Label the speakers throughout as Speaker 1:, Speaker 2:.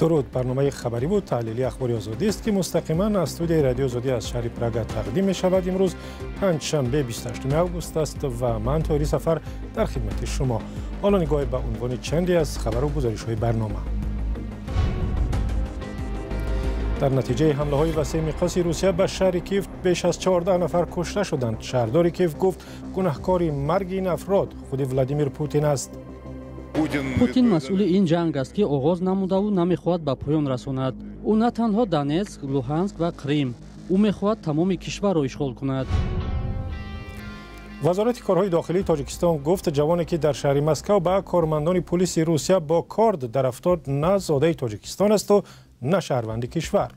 Speaker 1: Дуруд, барномаи хабарӣ ва таҳлилии Ахбори Озодӣ аст, ки мустақиман аз студияи Радиои Озодӣ аз шаҳри Прага тақдим мешавад. Имрӯз панҷшанбе, 28 август аст ва ман Тоҳири Сафар дар хидмати шумо. Ҳоло нигоҳе ба унвони чанде аз хабару гузоришҳои барнома. Дар натиҷаи ҳамлаҳои васеи миқёси Русия ба шаҳри Киев беш аз 14 нафар кушта шуданд. Шаҳрдори Киев гуфт, гунаҳкори марги ин афрод худи Владимир Путин аст.
Speaker 2: Путин масъули ин ҷанг аст, ки оғоз намудаву намехоҳад ба поён расонад. Ӯ на танҳо Донетск, Луҳанск ва Қрим, ӯ мехоҳад тамоми кишварро ишғол кунад.
Speaker 1: Вазорати корҳои дохилии Тоҷикистон гуфт, ҷавоне ки дар шаҳри Москав ба кормандони пулиси Русия бо корд дарафтод, на зодаи Тоҷикистон асту на шаҳрванди кишвар.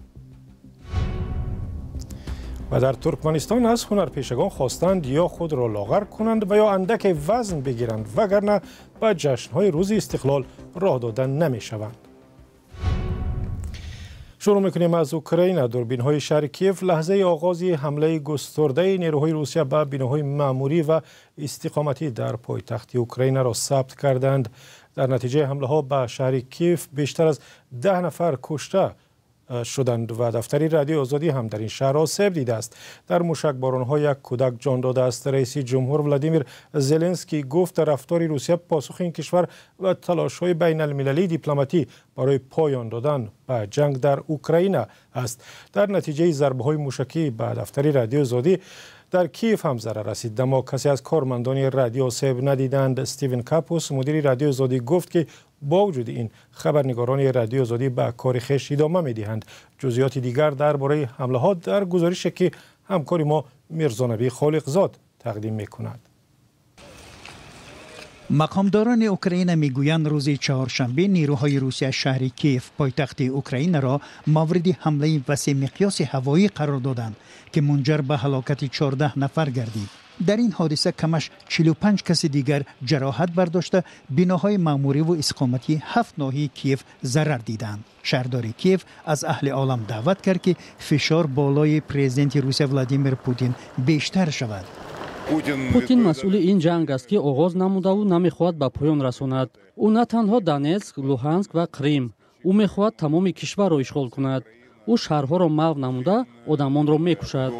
Speaker 1: Ва дар Туркманистон аз ҳунарпешагон хостанд ё худро лоғар кунанд ва ё андаке вазн бигиранд, вагарна ба ҷашнҳои рӯзи истиқлол роҳ дода намешаванд. Шурӯъ мекунем аз Украина. Дурбинҳои шаҳри Киев лаҳзаи оғози ҳамлаи густурдаи нерӯҳои Русия ба биноҳои маъмурӣ ва истиқоматӣ дар пойтахти Украинаро сабт карданд. Дар натиҷаи ҳамлаҳо ба шаҳри Киев бештар аз 10 нафар кушта шуданд ва дафтари Радиои Озодӣ ҳам дар ин шаҳр осеб дидааст. Дар мушакборонҳо як кӯдак ҷон додааст. Раиси ҷумҳур Владимир Зеленский гуфт, рафтори Русия посухи ин кишвар ва талошҳои байналмилалии дипломатӣ барои поён додан ба ҷанг дар Украина аст. Дар натиҷаи зарбаҳои мушакӣ ба дафтари Радиои Озодӣ дар Киев ҳам зарар расид, аммо касе аз кормандони радио осеб надиданд. Стивен Капус, мудири Радиои Озодӣ, гуфт, ки бо вуҷуди ин хабарнигорони Радиои Озодӣ ба кори хеш идома медиҳанд. Ҷузъиёти дигар дар бораи ҳамлаҳо дар гузорише, ки ҳамкори мо Мирзонабӣ Холиқзод тақдим мекунад.
Speaker 3: Мақомдорони Украина мегӯянд, рӯзи чаҳоршанбе нерӯҳои Русия шаҳри Киев, пойтахти Украинаро, мавриди ҳамлаи васеъмиқёси ҳавоӣ қарор доданд, ки мунҷар ба ҳалокати 14 нафар гардид. Дар ин ҳодиса камаш 45 каси дигар ҷароҳат бардошта, биноҳои маъмуриву истиқоматии ҳафт ноҳияи Киев зарар диданд. Шаҳрдори Киев аз аҳли олам даъват кард, ки фишор болои президенти Русия Владимир Путин бештар шавад.
Speaker 2: Путин масъули ин ҷанг аст, ки оғоз намудаву намехоҳад ба поён расонад. Ӯ на танҳо Донетск, Луҳанск ва Қрим, ӯ мехоҳад тамоми кишварро ишғол кунад. Ӯ шаҳрҳоро маҳв намуда, одамонро мекушад.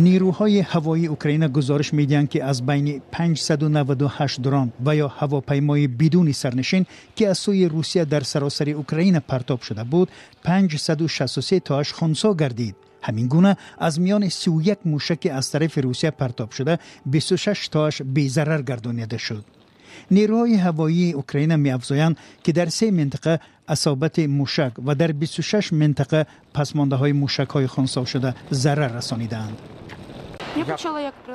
Speaker 3: Нерӯҳои ҳавоии Украина гузориш медиҳанд, ки аз байни 598 дрон ва ё ҳавопаймои бидуни сарнишин, ки аз сӯи Русия дар саросари Украина партоб шуда буд, 563 тоаш хунсо гардид. Ҳамин гуна аз миёни 31 мушаки аз тарафи Русия партоб шуда, 26 тоаш безарар гардонида шуд. Нерӯҳои ҳавоии Украина меафзоянд, ки дар се минтақа асобати мушак ва дар 26 минтақа пасмондаҳои мушакҳои хунсошуда зарар расонидаанд.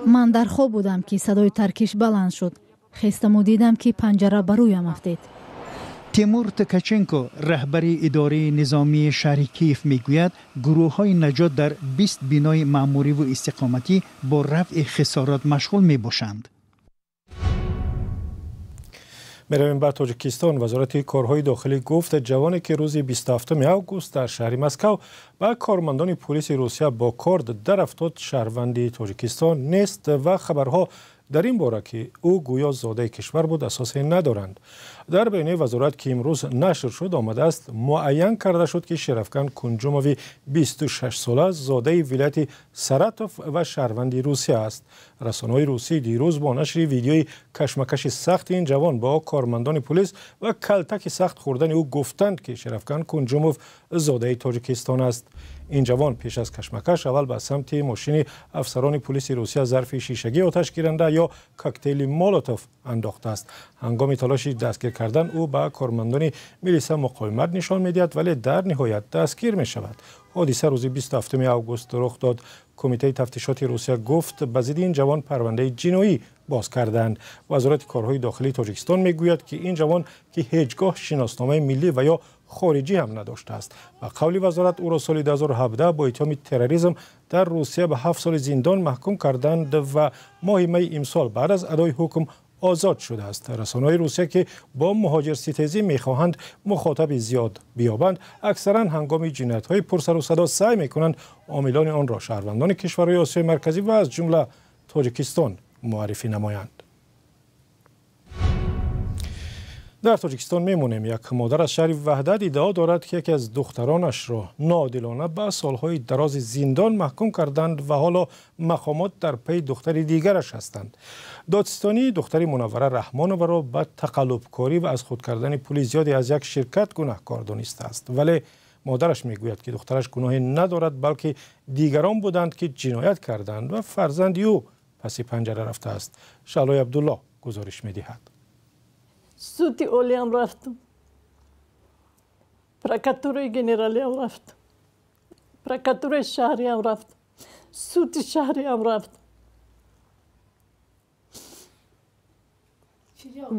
Speaker 4: Ман дар хоб будам, ки садои таркиш баланд шуд. Хестаму дидам, ки панҷара ба рӯям афтед.
Speaker 3: Тимур Ткаченко, раҳбари идораи низомии шаҳри Киев, мегӯяд, гурӯҳҳои наҷот дар 20 бинои маъмуриву истиқоматӣ бо рафъи хисорот машғул мебошанд.
Speaker 1: Меравем ба Тоҷикистон. Вазорати корҳои дохилӣ гуфт, ҷавоне ки рӯзи 27 август дар шаҳри Москав ба кормандони пулиси Русия бо корд дарафтод, шаҳрванди Тоҷикистон нест ва хабарҳо дар ин бора, ки ӯ гӯё зодаи кишвар буд, асосе надоранд. Дар баёнияи вазорат, ки имрӯз нашр шуд, омадааст, муайян карда шуд, ки Шерафкан Кунҷумови 26сола зодаи вилояти Саратов ва шаҳрванди Русия аст. Расонаҳои русӣ дирӯз бо нашри видеои кашмакаши сахти ин ҷавон бо кормандони пулис ва калтаки сахт хӯрдани ӯ гуфтанд, ки Шерафкан Кунҷумов зодаи Тоҷикистон аст. Ин ҷавон пеш аз кашмакаш аввал ба самти мошини афсарони пулиси Русия зарфи шишагии оташгиранда ё коктейли Молотов андохтааст. Ҳангоми талоши дастгир кардан ӯ ба кормандони милиса муқовимат нишон медиҳад, вале дар ниҳоят дастгир мешавад. Ҳодиса рӯзи 27 август рух дод. Кумитаи тафтишоти Русия гуфт, ба зидди ин ҷавон парвандаи ҷиноӣ боз карданд. Вазорати корҳои дохилии Тоҷикистон мегӯяд, ки ин ҷавон, ки ҳеҷ гоҳ шиносномаи миллӣ ва ё хориҷӣ ҳам надоштааст, ба қавли вазорат ӯро соли 2017 бо иттиҳоми терроризм дар Русия ба 7 соли зиндон маҳкум карданд ва моҳи майи имсол баъд аз адои ҳукм озод шудааст. Расонаҳои Русия, ки бо муҳоҷирситезӣ мехоҳанд мухотаби зиёд биёбанд, аксаран ҳангоми ҷиноятҳои пурсару садо саъй мекунанд омилони онро шаҳрвандони кишварҳои Осиёи Марказӣ ва аз ҷумла Тоҷикистон муаррифӣ намоянд. Дар Тоҷикистон мемонем. Як модар аз шаҳри Ваҳдат иддао дорад, ки яке аз духтаронашро ноодилона ба солҳои дарози зиндон маҳкум карданд ва ҳоло мақомот дар пайи духтари дигараш ҳастанд. Додситонӣ духтари Мунаввара Раҳмоноваро ба тақаллубкорӣ ва аз худ кардани пули зиёде аз як ширкат гунаҳкор донистааст. Вале модараш мегӯяд, ки духтараш гуноҳе надорад, балки дигарон буданд, ки ҷиноят карданд ва фарзанди ӯ паси панҷара рафтааст. Шаълои Абдулло гузориш медиҳад.
Speaker 5: Суди олиам рафтам, прокуратураи генералиам рафтам, прокуратураи шаҳриам рафтам, суди шаҳриам рафтам,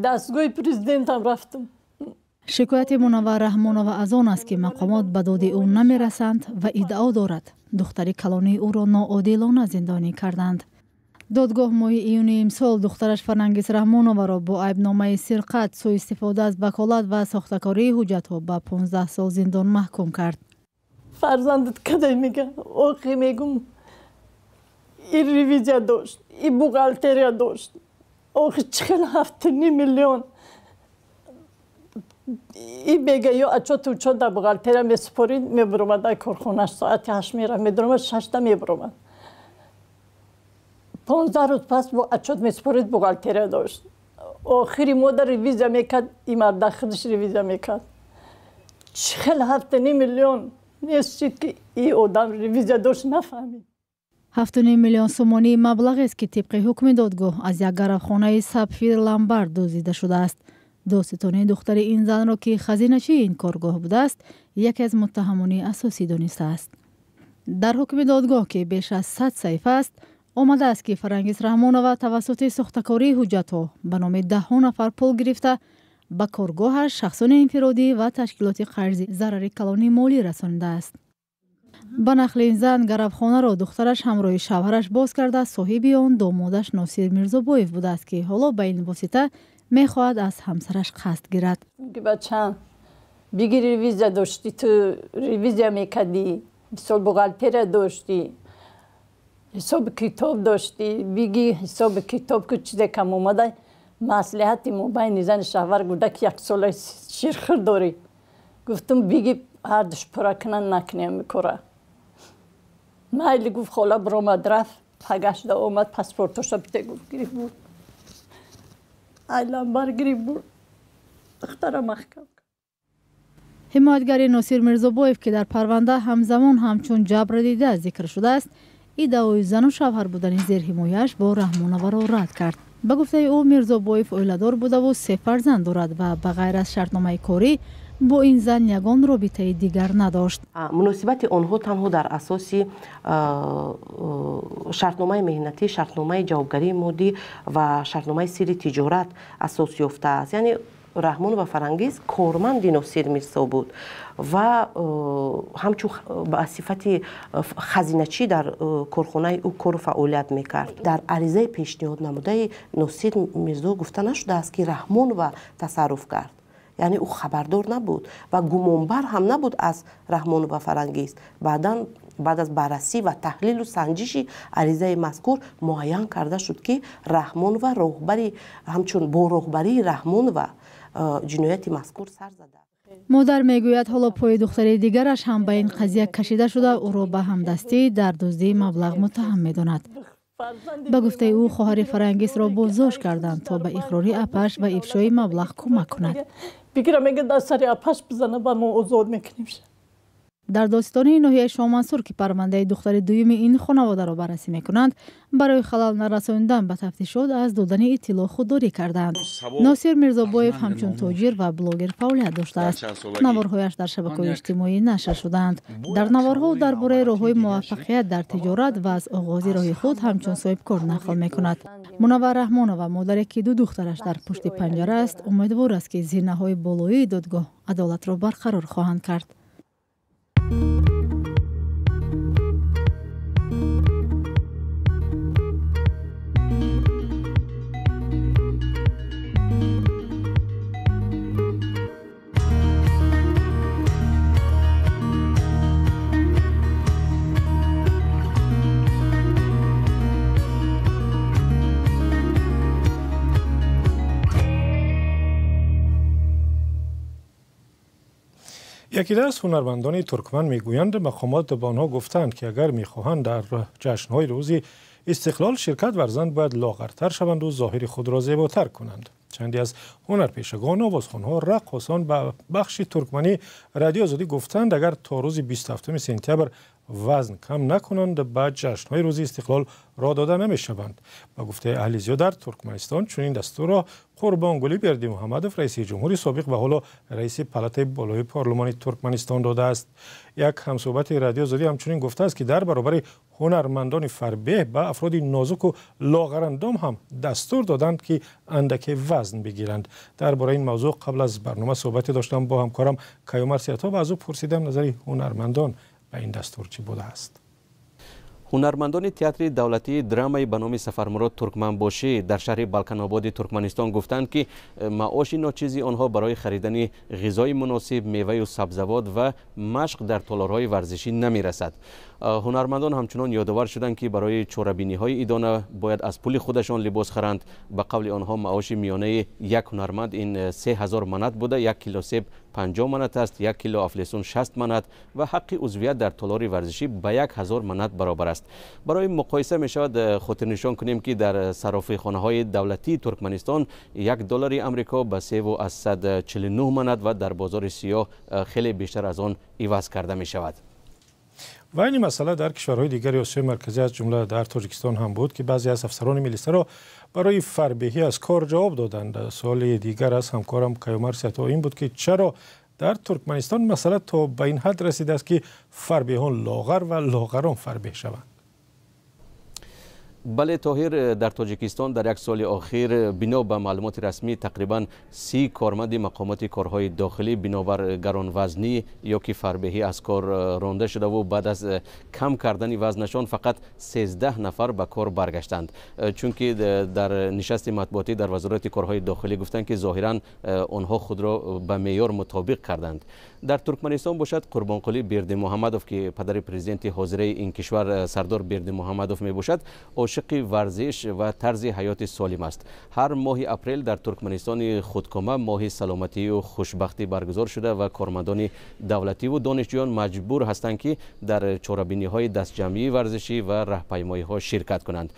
Speaker 5: дастгоҳи президентам рафтам.
Speaker 4: Шикояти Мунаввара Раҳмонова аз он аст, ки мақомот ба доди ӯ намерасанд ва иддао дорад, духтари калонии ӯро ноодилона зиндонӣ карданд. Додгоҳ моҳи июни имсол духтараш Фарангиз Раҳмоноваро бо айбномаи сирқат, суистифода аз ваколат ва сохтакории ҳуҷҷатҳо ба 15 сол зиндон маҳкум кард.
Speaker 5: Фарзандат кадай мега? Охи мегум, и ревизия дошт, и бухгалтерия дошт. Охи чихел 7,5 миллион. И мега ё отчёт учёт дар бухгалтерия месупорид, мебуромад ай корхонаш соати 8 мерафт, медуромад 6-та мебуромад. 15 рӯз пас бо отчёт месупорид, бухгалтерия дошт. Охири мода ревизия мекард, и марда худаш ревизия мекард. Чихел 7,5 миллион нест шид, ки и одам ревизия дошт, нафаҳмид.
Speaker 4: 7,5 миллион сомонӣ маблағест, ки тибқи ҳукми додгоҳ аз як гаравхонаи Сапфир Ламбард дуздида шудааст. Додситонии духтари ин занро, ки хазиначии ин коргоҳ будааст, яке аз муттаҳамони асосӣ донистааст. Дар ҳукми додгоҳ, ки беш аз 100 саҳифа аст, омадааст, ки Фарангиз Раҳмонова тавассути сохтакории ҳуҷҷатҳо ба номи даҳҳо нафар пул гирифта, ба коргоҳаш, шахсони инфиродӣ ва ташкилоти қарзӣ зарари калони молӣ расонидааст. Ба нақли ин зан, гаравхонаро духтараш ҳамроҳи шавҳараш боз карда, соҳиби он домодаш Носир Мирзобоев будааст, ки ҳоло ба ин восита мехоҳад аз ҳамсараш қасд гирад.
Speaker 5: Бачам, биги, ревизия доштӣ, ту ревизия мекардӣ, мисол, бухгалтерия доштӣ, ҳисоби китоб доштӣ, биги, ҳисоби китоб ку, чизе кам омада, маслиҳати мобайни зани шавҳар гуда, ки яксола ширхӯр дорӣ. Гуфтум, биги, ҳардуш пурра кунанд, накунем кора. Майли, гуфт, хола. Биромад, рафт, пагашда омад, паспортоша бите, гуфт, гирифт, бурд, ай ламбар гирифт, бурд, духтара маҳкам.
Speaker 4: Ҳимоятгари Носир Мирзобоев, ки дар парванда ҳамзамон ҳамчун ҷабрдида зикр шудааст, иддаои зану шавҳар будани зерҳимояаш бо Раҳмоноваро рад кард. Ба гуфтаи ӯ, Мирзобоев оиладор будаву се фарзанд дорад ва ба ғайр аз шартномаи корӣ бо ин зан ягон робитаи дигар надошт.
Speaker 6: Муносибати онҳо танҳо дар асоси шартномаи меҳнатӣ, шартномаи ҷавобгарии моддӣ ва шартномаи сирри тиҷорат асос ёфтааст. Яъне Раҳмонова Фарангиз корманди Носир Мирзо буд ва ҳамчун ба сифати хазиначӣ дар корхонаи ӯ кору фаъолият мекард. Дар аризаи пешниҳод намудаи Носир Мирзо гуфта нашудааст, ки Раҳмонова тасарруф кард, яъне ӯ хабардор набуд ва гумонбар ҳам набуд аз Раҳмонова Фарангиз. Баъдан, баъд аз баррасӣ ва таҳлилу санҷиши аризаи мазкур, муайян карда шуд, ки Раҳмонова роҳбари, ҳамчун бо роҳбарии Раҳмонова ҷинояти мазкур сар зада.
Speaker 4: Модар мегӯяд, ҳоло пои духтари дигараш ҳам ба ин қазия кашида шуда, ӯро ба ҳамдастӣ дар дуздии маблағ муттаҳам медонад. Ба гуфтаи ӯ, хоҳари Фарангизро боздошт карданд, то ба иқрори апаш ва ифшои маблағ кӯмак кунад.
Speaker 5: Бигира, мега, дар сари апаш бизана, ба мо озод мекунем.
Speaker 4: Дар додситонии ноҳияи Шоҳмансур, ки парвандаи духтари дуюми ин хонаводаро баррасӣ мекунанд, барои халал нарасонидан ба тафтишот аз додани иттилоъ худдорӣ кардаанд. Носир Мирзобоев ҳамчун тоҷир ва блогер фаъолият доштааст. Наворҳояш дар шабакаҳои иҷтимоӣ нашр шудаанд. Дар наворҳо дар бораи роҳҳои муваффақият дар тиҷорат ва аз оғози роҳи худ ҳамчун соҳибкор нақл мекунад. Мунаввар Раҳмонова, модаре ки ду духтараш дар пушти панҷара аст, умедвор аст, ки зинаҳои болоии додгоҳ адолатро барқарор хоҳанд кард.
Speaker 1: Яке аз ҳунармандони туркман мегӯянд, мақомот ба онҳо гуфтанд, ки агар мехоҳанд дар ҷашнҳои рӯзи истиқлол ширкат варзанд, бояд лоғартар шаванд ва зоҳири худро зеботар кунанд. Чанде аз ҳунарпешагон, овозхонҳо, раққосон ба бахши туркманӣ Радиои Озодӣ гуфтанд, агар то рӯзи 27 сентябр вазн кам накунанд, ба ҷашнҳои рӯзи истиқлол роҳ дода намешаванд. Ба гуфтаи аҳли зиё дар Туркманистон чунин дастурро Қурбонгулӣ Бердимуҳаммадов, раиси ҷумҳури собиқ ва ҳоло раиси палатаи болои парлумони Туркманистон додааст. Як ҳамсӯҳбати Радиои Озодӣ ҳамчунин гуфтааст, ки дар баробари ҳунармандони фарбеҳ ба афроди нозуку лоғарандом ҳам дастур доданд, ки андаке вазн бигиранд. Дар бораи ин мавзӯъ қабл аз барнома суҳбате доштам бо ҳамкорам Каюмар Сиято ва аз ӯ пурсидам назари ҳунармандон ба ин дастур чӣ будааст.
Speaker 7: Ҳунармандони театри давлатии драмаи ба номи Сафармурод Туркманбошӣ дар шаҳри Балканободи Туркманистон гуфтанд, ки маоши ночизи онҳо барои харидани ғизои муносиб, меваю сабзавот ва машқ дар толорҳои варзишӣ намерасад. Ҳунармандон ҳамчунон ёдовар шуданд, ки барои чорабиниҳои идона бояд аз пули худашон либос харанд. Ба қавли онҳо маоши миёнаи як ҳунарманд ин 3000 манат буда, 1 кило себ 50 манат аст, 1 кило афлесун 60 манат ва ҳаққи узвият дар толори варзишӣ ба 1000 манат баробар аст. Барои муқоиса мешавад хотирнишон кунем, ки дар саррофихонаҳои давлатии Туркманистон 1 доллари Амрико ба 3,49 манат ва дар бозори сиёҳ хеле бештар аз он иваз карда мешавад.
Speaker 1: Ва ин масъала дар кишварҳои дигари Осиёи Марказӣ, аз ҷумла дар Тоҷикистон ҳам буд, ки баъзе аз афсарони милисаро барои фарбеҳӣ аз кор ҷавоб доданд. Суоли дигар аз ҳамкорам Каюмар Сиято ин буд, ки чаро дар Туркманистон масъала то ба ин ҳад расидааст, ки фарбеҳон лоғар ва лоғарон фарбеҳ шаванд.
Speaker 7: Бале Тоҳир, дар Тоҷикистон дар як соли охир бино ба маълумоти расмӣ тақрибан 30 корманди мақомоти корҳои дохилӣ бинобар гаронвазнӣ ё ки фарбеҳӣ аз кор ронда шудаву баъд аз кам кардани вазнашон фақат 13 нафар ба кор баргаштанд. Чунки дар нишасти матбуотӣ дар вазорати корҳои дохилӣ гуфтанд, ки зоҳиран онҳо худро ба меъёр мутобиқ карданд. Дар Туркманистон бошад, Қурбонқулӣ Бердимуҳаммадов, ки падари президенти ҳозираи ин кишвар Сардор Бердимуҳаммадов мебошад, ошиқи варзиш ва тарзи ҳаёти солим аст. Ҳар моҳи апрел дар Туркманистони худкома моҳи саломатию хушбахтӣ баргузор шуда ва кормандони давлативу донишҷӯён маҷбур ҳастанд, ки дар чорабиниҳои дастҷамъии варзишӣ ва раҳпаймоиҳо ширкат кунанд.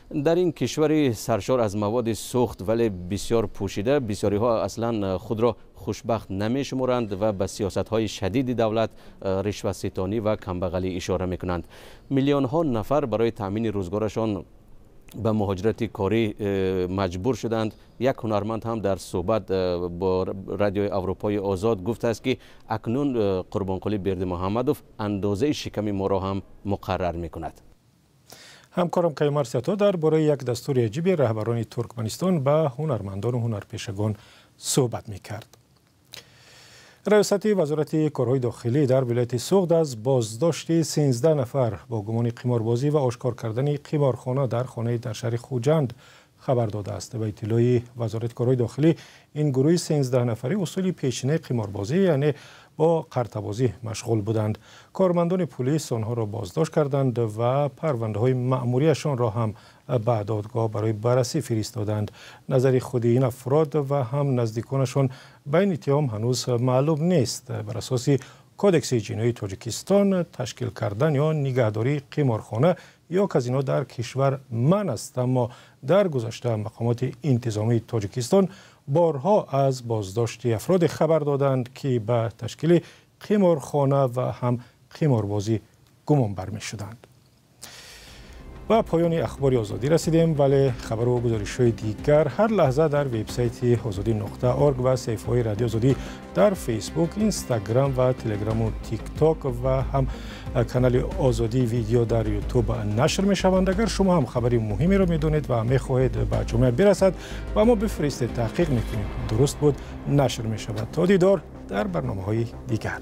Speaker 7: Дар ин кишвари саршор аз маводи сӯхт, вале бисёр пӯшида, бисёриҳо аслан худро хушбахт намешуморанд ва ба сиёсатҳои шадиди давлат, ришватситонӣ ва камбағалӣ ишора мекунанд. Миллионҳо нафар барои таъмини рӯзгорашон ба муҳоҷирати корӣ маҷбур шуданд. Як ҳунарманд ҳам дар суҳбат бо Радиои Аврупои Озод гуфтааст, ки акнун Қурбонқулӣ Бердимуҳаммадов андозаи шиками моро ҳам муқаррар мекунад.
Speaker 1: Ҳамкорам Каюмар Сиято дар бораи як дастури аҷиби раҳбарони Туркманистон ба ҳунармандону ҳунарпешагон суҳбат мекард. Раёсати вазорати корҳои дохилӣ дар вилояти Суғд аз боздошти 13 нафар бо гумони қиморбозӣ ва ошкор кардани қиморхона дар хонаи дар шаҳри Хуҷанд хабар додааст. Ба иттилои вазорати корҳои дохилӣ, ин гурӯҳи 13 нафарӣ усули пешинаи қиморбозӣ, яъне бо қартабозӣ машғул буданд. Кормандони пулис онҳоро боздошт карданд ва парвандаҳои маъмурияшонро ҳам ба додгоҳ барои баррасӣ фиристоданд. Назари худи ин афрод ва ҳам наздиконашон ба ин иттиҳом ҳанӯз маълум нест. Бар асоси Кодекси ҷиноии Тоҷикистон, ташкил кардан ё нигаҳдории қиморхона ё казино дар кишвар манъ аст, аммо дар гузашта мақомоти интизомии Тоҷикистон борҳо аз боздошти афроде хабар доданд, ки ба ташкили қиморхона ва ҳам қиморбозӣ гумон бармешуданд. Ба поёни Ахбори Озодӣ расидем, вале хабару гузоришҳои дигар ҳар лаҳза дар вебсайти озодӣ.org ва саҳифаҳои Радиои Озодӣ дар Фейсбук, Инстаграм ва Телеграму Тикток ва ҳам канали Озодӣ Видео дар Ютуб нашр мешаванд. Агар шумо ҳам хабари муҳимеро медонед ва мехоҳед ба ҷомеа бирасад, ба мо бифиристед, таҳқиқ мекунем. Дуруст буд, нашр мешавад. То дидор дар барномаҳои дигар.